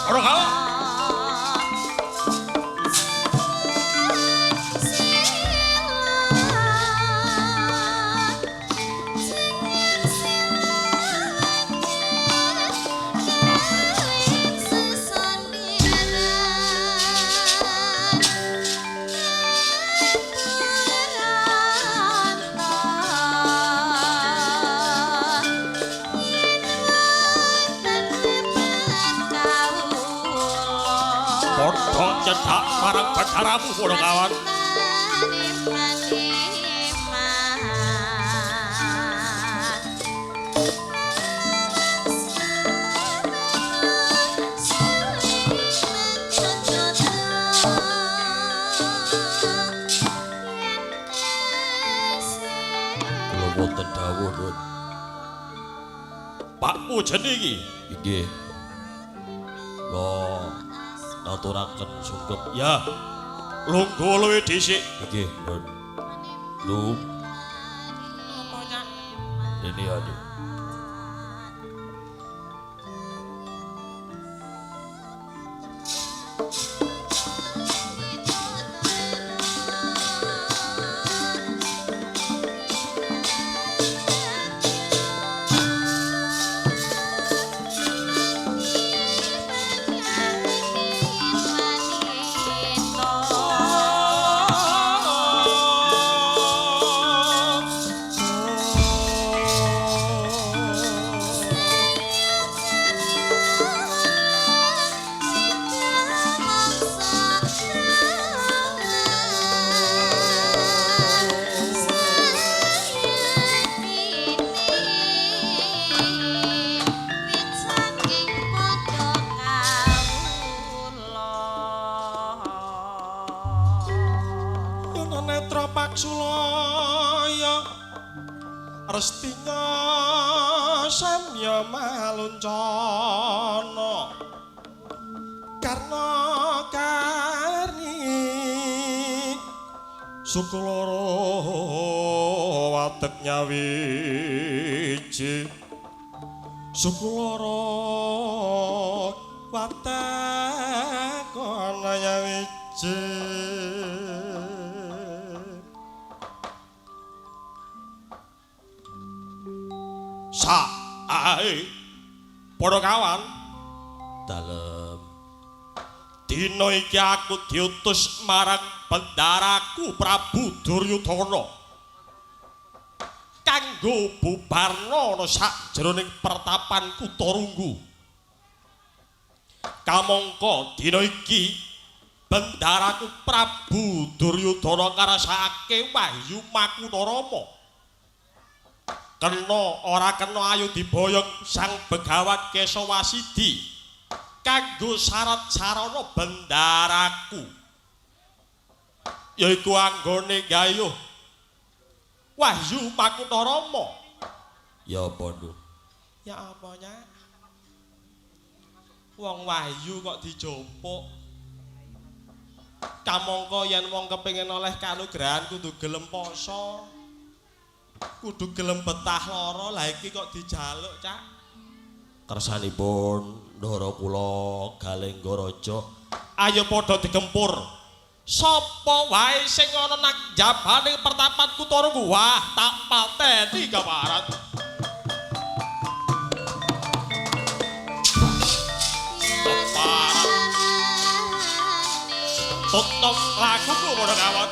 Ora kawa. Cedak marang bendaramu padha kawan. Kula wonten dawuh, Nun. Pak Pujen iki. Inggih. Kula ngaturaken sungkem. Ya. Lungguh luwih dhisik. Inggih, Nun. Lung. Apa, Cak? Rene aduh. Paksulaya Restina samya maluncana karna karni sukulara watek nyawiji sukulara watek ana nyawiji. Sae padha kawan Dalem. Dina iki aku diutus marang bendaraku Prabu Duryudana kanggo bubarna ana sakjroning pertapan Kutha Runggu. Kamangka dina iki bendaraku Prabu Duryudana ngrasakake wahyu Makunarama. Kena ora kena ayo diboyong Sang Begawan Kesawasidi kanggo syarat sarana bendaraku yaiku anggone gayuh wahyu Makunarama. Ya apa, Nduk? Ya apa, Nyak? Wong wahyu kok dijopok. Kamangka yen wong kepengin oleh kanugrahan kudu gelem poso. Kudu gelem betah lara. Lah iki kok dijaluk, Cak? Kersanipun ndara kula Galenggaraja. Ayo padha digempur. Sapa wae sing ana nang jabane pertapan Kutha Runggu, wah tak pateni kawarat. Tutuk lakuku padha kawan.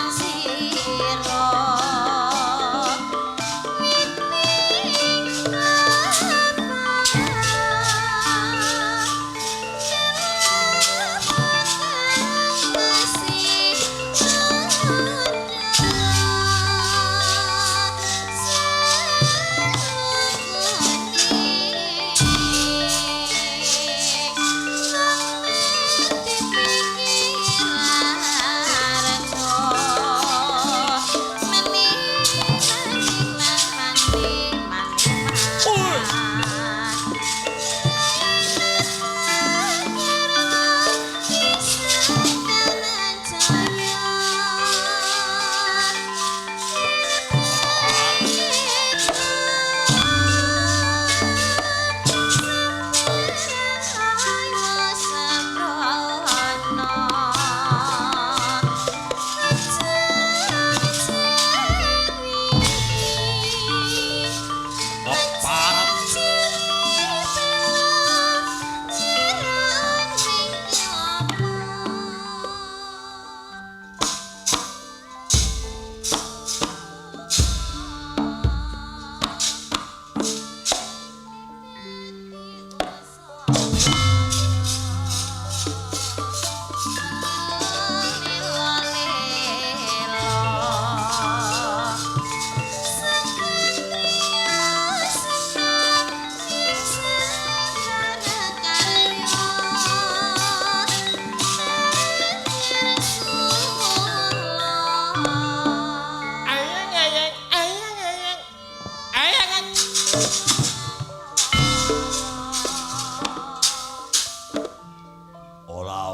Siro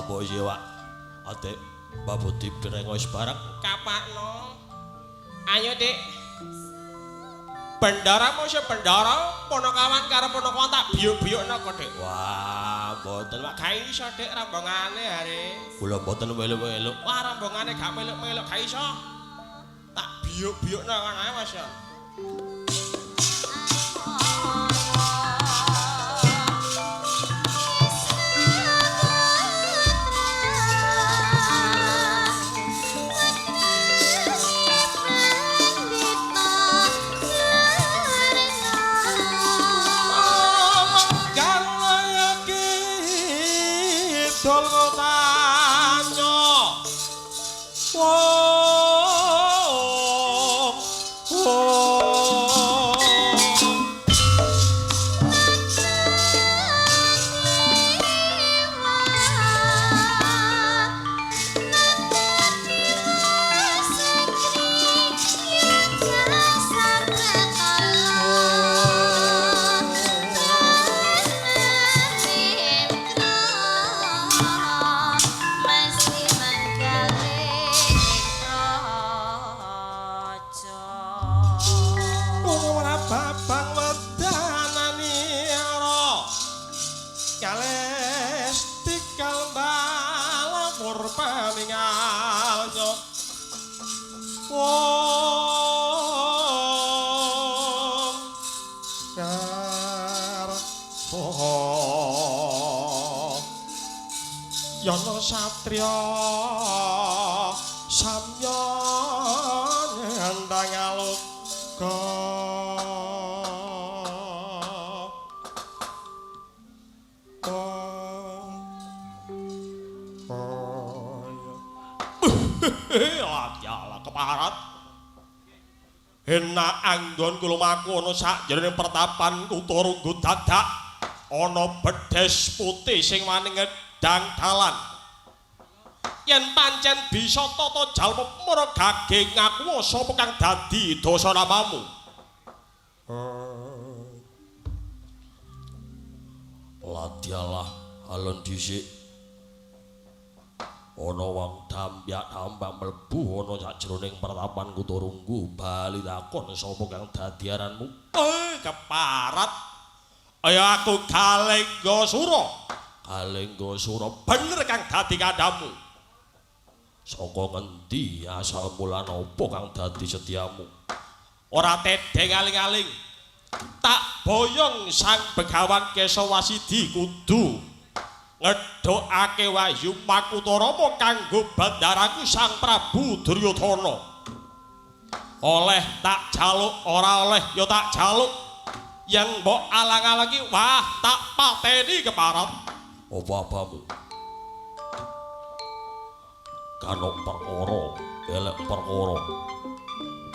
Apa sih, Wak? Adek babuti pireng wis bareng. Kapakno. Ayo, Dik. Bendara mosok bendara ponokawan karo ponokawan tak biyuk-biyukno kok, Dik. Wah, mboten, Wak. Gak iso, Dik, rombongane are. Kula mboten melu-melu. Wah, rombongane gak meluk-meluk, gak iso. Tak biyuk-biyukno kono ae, Mas ya. Yana satriya samya ngendang aloka. Ya keparat. Enak anggon kula maku ana sakjroning pertapan kutha Runggu dadak ana bedes putih sing wani ngedang dalan. Yen pancen bisa tata jalma mara gage ngaku sapa kang dadi dasa namamu. Ladialah alon dhisik. Ana wong dampyak-dampyak mlebu ana sajroning pertapan kutha Runggu bali takon sapa kang dadi aranmu. Keparat. Ayo aku Kalenggasura. Kalenggasura bener kang dadi kandhamu. Saka ngendi asal mulan apa kang dadi setiamu? Ora tedheng aling-aling. Tak boyong Sang Begawan Kesawasidi kudu ngedhokake wahyu Makutarama kanggo bandaraku Sang Prabu Duryudana. Oleh tak jaluk, ora oleh ya tak jaluk. Yang mbok alang-alangi wah tak pateni keparat. Apa apamu? Kanok perkara, elek perkara.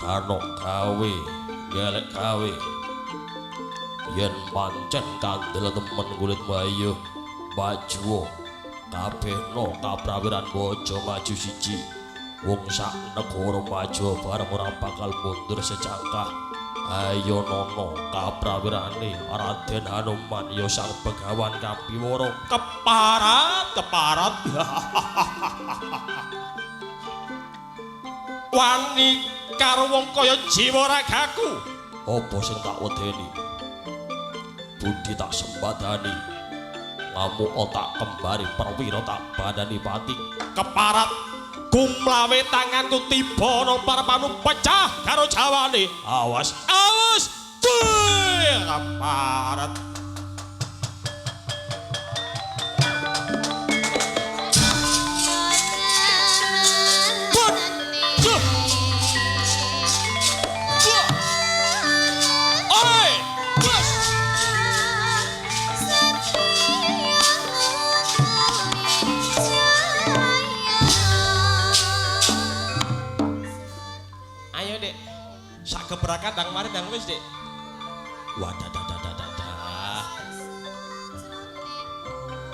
Kanok gawe, elek gawe. Yen pancen kandel temen kulitmu ayo maju kabehno kaprawiran bojo maju siji. Wong sak negara maju bareng ora bakal mundur secangkah. Ayo nono kaprawirane Raden Hanuman ya sang begawan kapiwara. Keparat, keparat. Wani karo wong kaya jiwa ragaku. Apa sing tak wedeni? Budi tak sembadani. Ngamuk otak kembari perwira tak badani pati. Keparat. Kumlawe tanganku tiba ana parpanu pecah karo jawane. Awas, awas. Keparat. Gebrakan dang mari dang wis, Dik. Wadah dadah dadah dadah.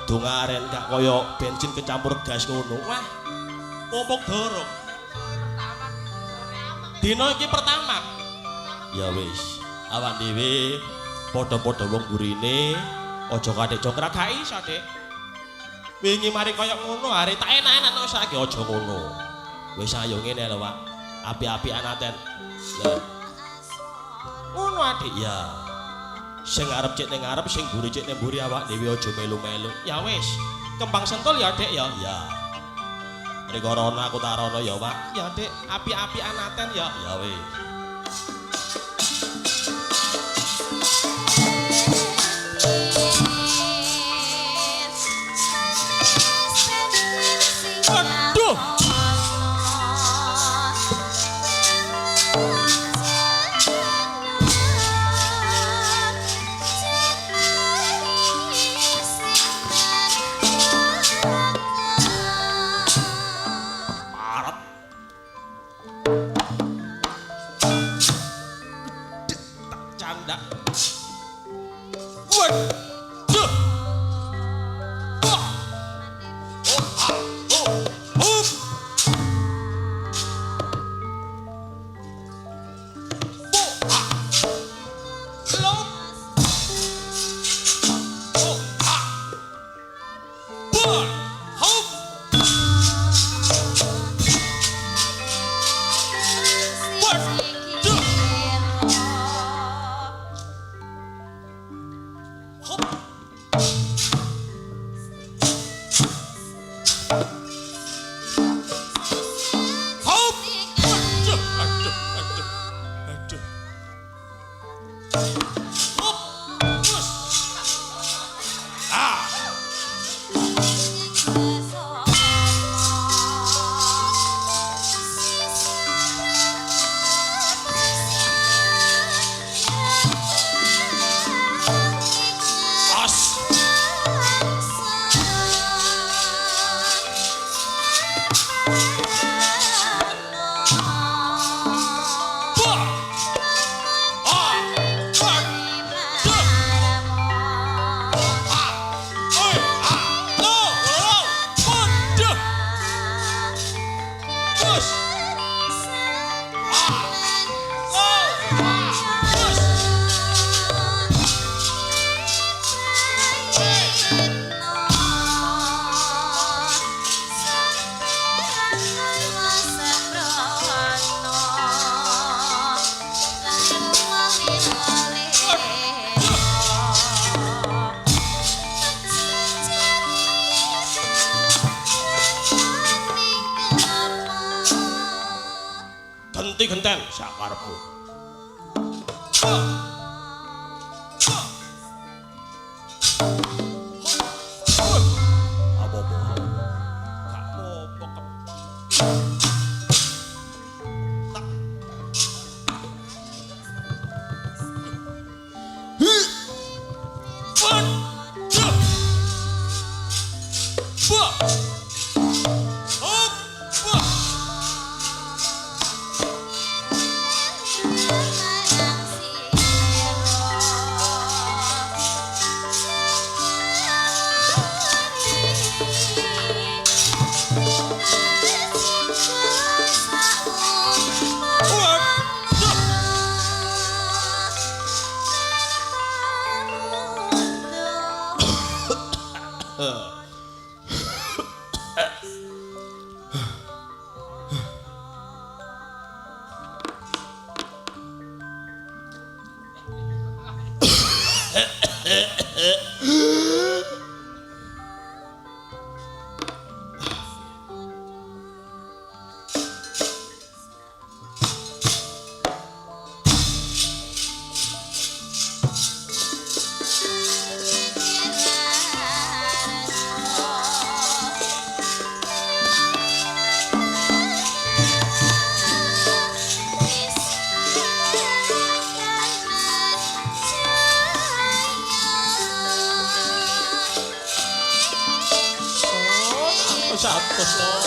Dongaren gak kaya bensin kecampur gas ngono. Wah, popok dorong. Dino iki pertama. Ya wis, awak dhewe padha-padha wong burine aja kathik congkrak gak iso, Dik. Wingi mari kaya ngono, hari tak enak-enak saiki aja ngono. Wis ayo ngene lho, Pak. Api-apian aten. Lah. Ngono, Adik. Ya. Sing arep cek ning ngarep, sing mburi cek ning mburi, awak dhewe aja melu-melu. Ya wis. Kembang Sentul ya, Dik ya. Ya. Riko rono aku tak rono ya, Pak. Ya, Dik. Api-apian aten ya. Ya wis. Aduh. Parep. Tak candak. Waduh. Wah. Oh, ah, oh, hup. Bo, ah. Lop. Oh, ah. Bo, hop. Waduh. Hop. Hop. Aduh, aduh, aduh. Aduh. Hop. Terus. Ah. As. Ba. Ah. Ba. Duh. Ah. Oi. Ah. Lo. Lo. Waduh. Terus. Ah. Lo. Ah. Terus. Genti genten sakarepmu. Apa-apa. Gak apa-apa. Tak. Waduh. Wah. Hop. Wah. Waduh. Oh, 100 loh.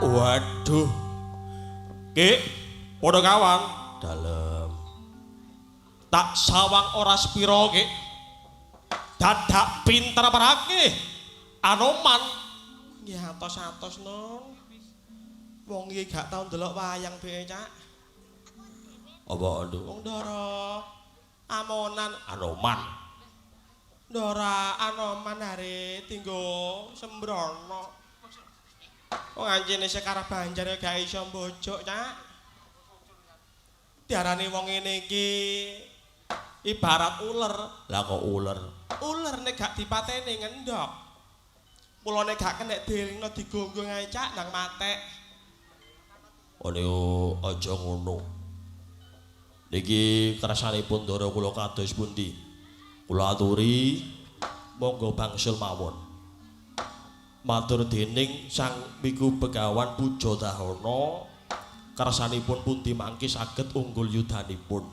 Waduh. Ki, padha kawan. Dalem. Tak sawang ora sepira, Ki. Dadak pinter perake. Anoman. Nggih atos-atos, Nun. Wong iki gak tau ndelok wayang dhewe, Cak. Apa, Nduk? Wong Ndara Amonan, Anoman. Ndara Anoman are tinggo sembrono. Wong anjene Sekar Banjar ya gak iso mbojok, Cak. Diarani wong ngene iki ibarat uler. Lah kok uler? Uler nek gak dipateni ngendhok. Mula nek gak kenek dielingno digonggung ae, Cak, nang matek. Oh niku aja ngono. Niki kersanipun ndara kula kados pundi? Kula aturi monggo bangsul mawon. Matur dening Sang Wiku Begawan Puja Dahana kersanipun pundi mangke saged unggul yudanipun.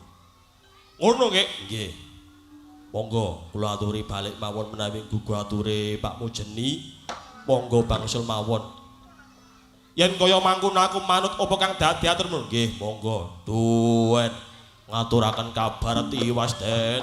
Ngono nggih. Nggih. Monggo kula aturi balik mawon menawi gugu ature Pak Mujeni. Monggo bangsul mawon. Yen kaya mangkono aku manut apa kang dadi aturmu. Nggih, monggo. Duwen ngaturaken kabar tiwas, Den.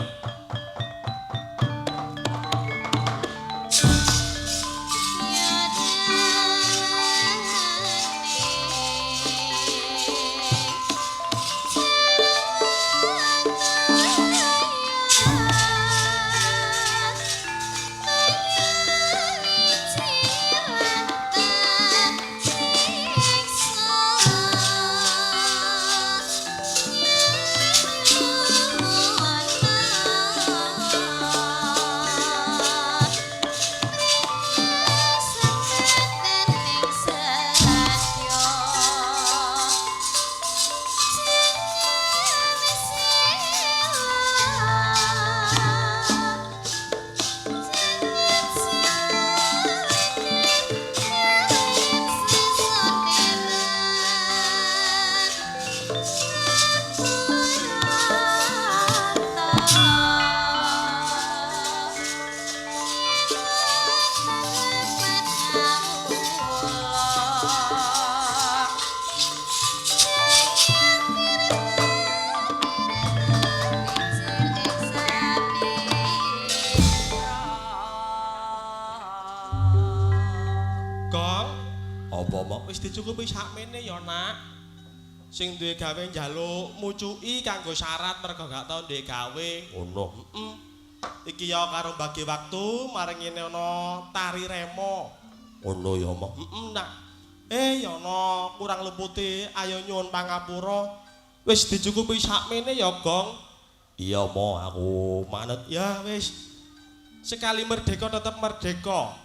Gong, Apa, Mok? wis dicukupi sakmene ya, Nak. Sing duwe gawe njaluk mucuki kanggo syarat mergo gak tau duwe gawe. Ngono. Heeh. Iki ya karo bagi waktu maring ngene ana tari remo. Ngono ya, Mok. Heeh, Nak. Ya ana kurang lupute, ayo nyuwun pangapura. Wis dicukupi sakmene ya, Gong. Iya, Mok, aku manut. Ya wis. Sekali merdeka tetep merdeka.